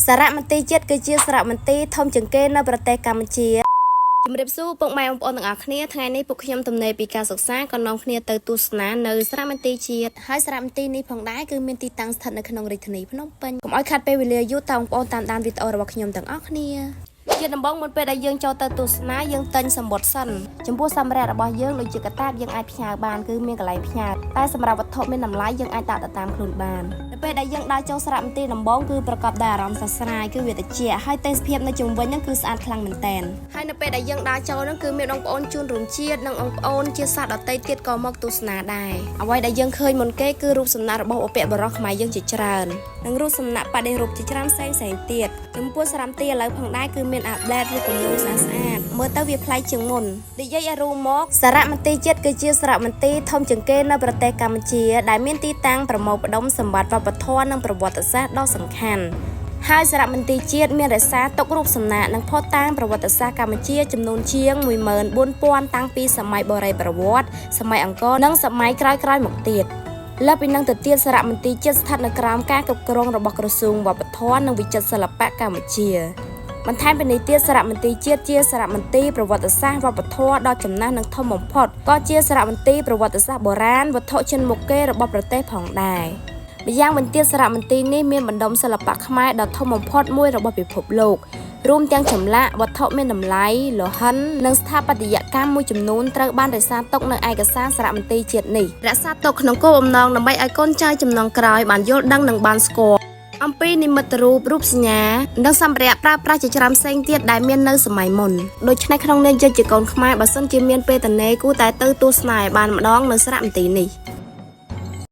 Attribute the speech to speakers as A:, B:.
A: សារមន្ទីរជាតិគឺជាសារមន្ទីរធំជាងគេនៅប្រទេសកម្ពុជាជំរាបសួរពុកម៉ែបងប្អូនទាំងអស់គ្នាថ្ងៃនេះពួកខ្ញុំទំនេរពីការសិក្សាក៏នាំគ្នាទៅទស្សនានៅសារមន្ទីរជាតិហើយសារមន្ទីរនេះផងដែរគឺមានទីតាំងស្ថិតនៅក្នុងរាជធានីភ្នំពេញកុំឲ្យខាត់ពេលវេលាយូរតើបងប្អូនតាមដានវីដេអូរបស់ខ្ញុំទាំងអស់គ្នាជាដំបូងមុនពេលដែលយើងចូលទៅទស្សនាយើងទិញសម្បត្តិសិនចំពោះសម្ភារៈរបស់យើងដូចជាកាតាបយើងអាចផ្ញើបានគឺមានកន្លែងផ្ញើតែសម្រាប់វត្ថុមានតម្លៃយើងអាចដាក់ទៅតាមខ្លួនបាននៅពេលដែលយើងដើរចូលសារមន្ទីរដំបូងគឺប្រកបដោយអារម្មណ៍ស្រស់ស្រាយគឺវាត្រជាក់ហើយទេសភាពនៅជុំវិញហ្នឹងគឺស្អាតខ្លាំងមែនទែនហើយនៅពេលដែលយើងដើរចូលហ្នឹងគឺមានបងប្អូនជួនរួមជាតិនិងបងប្អូនជាសាសន៍ដទៃទៀតក៏មកទស្សនាដែរអ្វីដែលយើងឃើញមុនគេគឺរូបសំណាករបស់បុព្វបុរសខ្មែរយើងជាច្រើននិងរូបសំណាកបដិរូបជាច្រើនផ្សេងផ្សេងៗទៀតចំពោះសារមន្ទីរឥឡូវផងដែរគឺមាន update រូបគំនូរស្អាតស្អាតមើលទៅវាប្លែកជាងមុននិយាយឲ្យរួមមកសារមន្ទីរជាតិគឺជាសារមន្ទីរធំជាងគេនៅប្រទេសកម្ពុជាដែលមានទីតាំងប្រមូលផ្ដុំសម្បត្តិវប្បធម៌និងប្រវត្តិសាស្ត្រដ៏សំខាន់ហើយសារមន្ទីរជាតិមានរក្សាទុករូបសំណាកនិងភស្តុតាងប្រវត្តិសាស្ត្រកម្ពុជាចំនួនជាង14,000តាំងពីសម័យបុរេប្រវត្តិសម័យអង្គរនិងសម័យក្រោយៗមកទៀតលើសពីនឹងទៅទៀតសារមន្ទីរជាតិស្ថិតនៅក្រោមការគ្រប់គ្រងរបស់ក្រសួងវប្បធម៌និងវិចិត្រសិល្បៈកម្ពុជាបន្ថែមពីនេះទៀតសារមន្ទីរជាតិជាសារមន្ទីរប្រវត្តិសាស្ត្រវប្បធម៌ដ៏ចំណាស់និងធំបំផុតក៏ជាសារមន្ទីរប្រវត្តិសាស្ត្របុរាណវត្ថុឈានមុខគេរបស់ប្រទេសផងដែរម្យ៉ាងវិញទៀតសារមន្ទីរនេះមានបណ្ដុំសិល្បៈខ្មែរដ៏ធំបំផុតមួយរបស់ពិភពលោករួមទាំងចម្លាក់វត្ថុមានតម្លៃលោហិននិងស្ថាបត្យកម្មមួយចំនួនត្រូវបានរក្សាទុកនៅឯកសារសារមន្ទីរជាតិនេះរក្សាទុកក្នុងគោលបំណងដើម្បីឲ្យកូនចៅជំនាន់ក្រោយបានយល់ដឹងនិងបានស្គាល់អំពីនិមិត្តរូបរូបសញ្ញានិងសម្ភារៈប្រើប្រាស់ជាច្រើនផ្សេងទៀតដែលមាននៅសម័យមុនដូច្នេះក្នុងនាមយើងជាកូនខ្មែរបើសិនជាមានពេលទំនេរគួរតែទៅទស្សនាឲ្យបានម្ដងនៅសារមន្ទីរនេះ។